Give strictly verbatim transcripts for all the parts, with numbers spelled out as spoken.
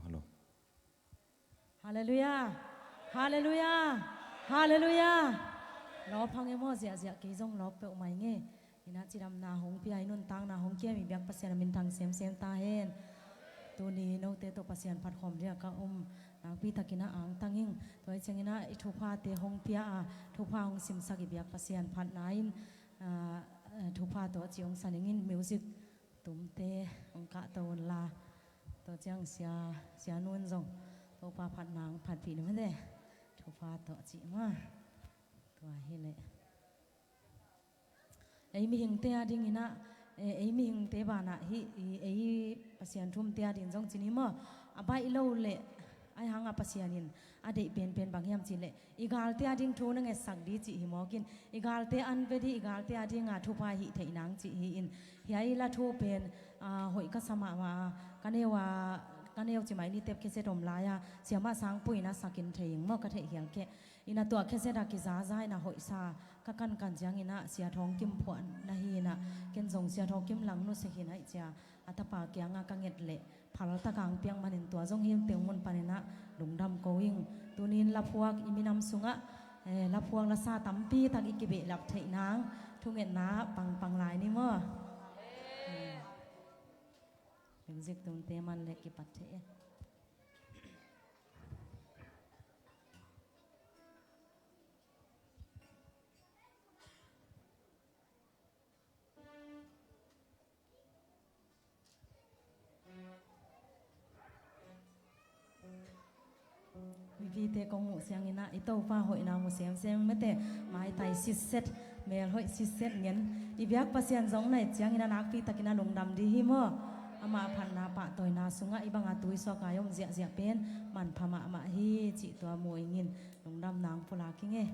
Hallo. Halleluiah. Halleluiah. Halleluiah. Lawp hang e maw, ziahziah kei zong lawp peuhmah ing e. Inah cidamna hong pia, i nuntakna hong kem i biak Pasian a minthang semsem ta hen. Tuni note tawh Pasian phat khawm dingin ka um. Nakpi takin a angtang ing. Tua hi ciangin ah i thuphate hong pia a, thupha hong simsak i biak Pasian phatna in, ah, eh, thupha tawh ci hong sa ning in, music tumte hong kahto unla. Tua ciang sia, sia nun zong Topa phatna hong phatpih ni mate. Thupha tawh ci mah. Tua hi leh. Ei mihingte a dingin ah, eh, ei mihingte banah hih, i, ei Pasian thumte a ding zong ci ni maw. A baih lo leh, ahih hang a Pasian in a deih penpen bang hiam cih leh, i galte a ding thu na ngetsak ding cih hi mawk in, i galte an ve ding, i galte a ding a thupha hih theih nang cih hi in, hiai la thu pen, ah, hoih ka sa mahmah a, ka neu a, ka neu ci mai ni, tep kheset om lai a, Siamah Sangpu in a sak in thei ing maw, ka theih hial kei. Inah tua kheset a kizaza inah hoihsa ka kankan ciangin ah Sia Thawng Kim phuah na hi inah, ken zong Sia Thawng Kim lang nusia hi inah, i cia a tapa kiangah ka nget leh phaltak a hong piak manin tua zong hi ing, teng mun panin ah lungdam ko ing. Tuni in laphuak i minam sungah, eh, laphuak lasa tampi tak i kibehlap theih nang thungetna pangpang lai ni maw. Eh, music tumte man leh kipat thei e. Mipite kong muh ciangin ah i Topa hoihna mu semsem mate, maitai sitset, melhoih sitset ngen. I biak Pasian zong na et ciangin ah nakpi takin ah lungdam ding hi maw. Amah phatna pahtawina sungah i banga tuisuak a i om ziahziah pen manpha mahmah hi cih tua mu ing in, lungdam nang pulak ing e.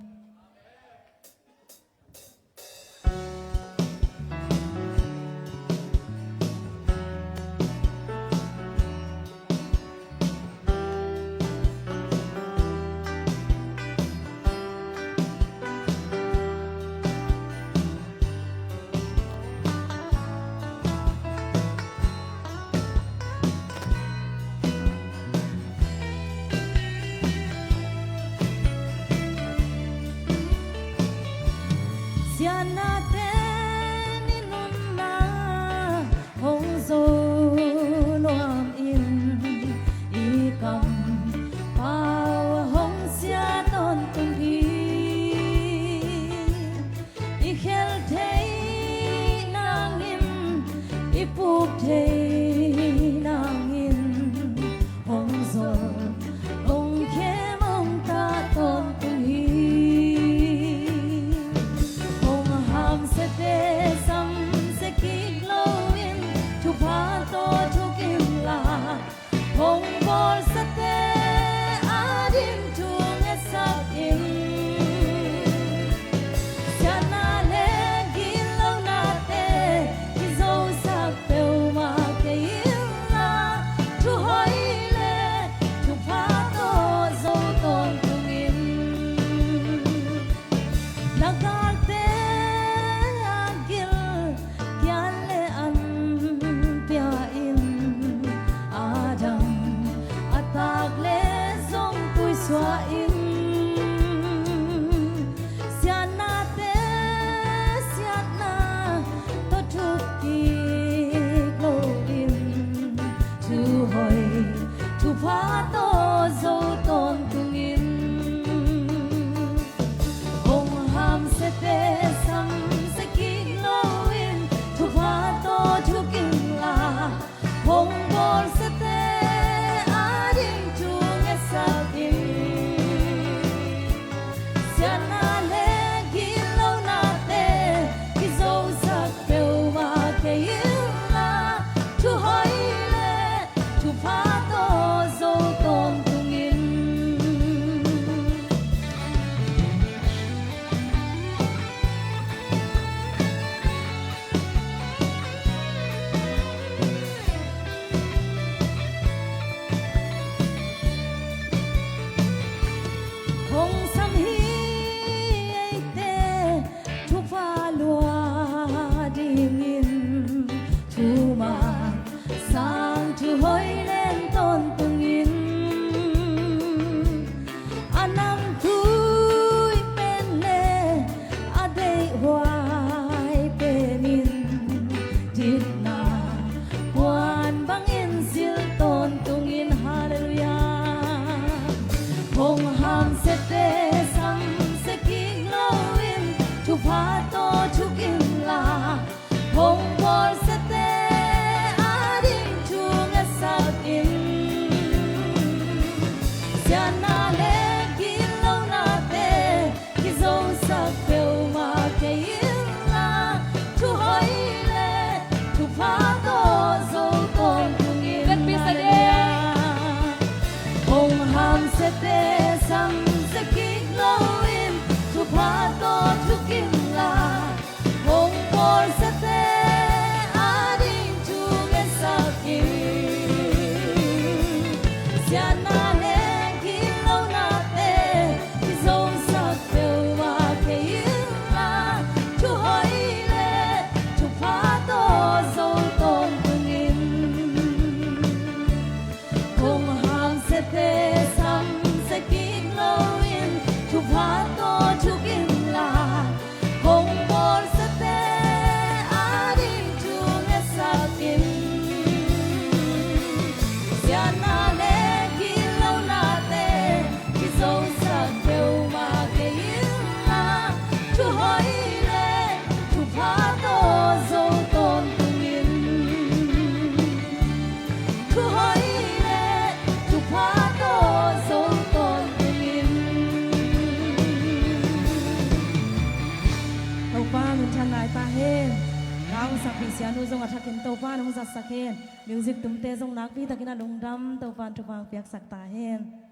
sak hen. Music tumte zong nakpi takin a lungdam, Topan thupha piaksak ta hen.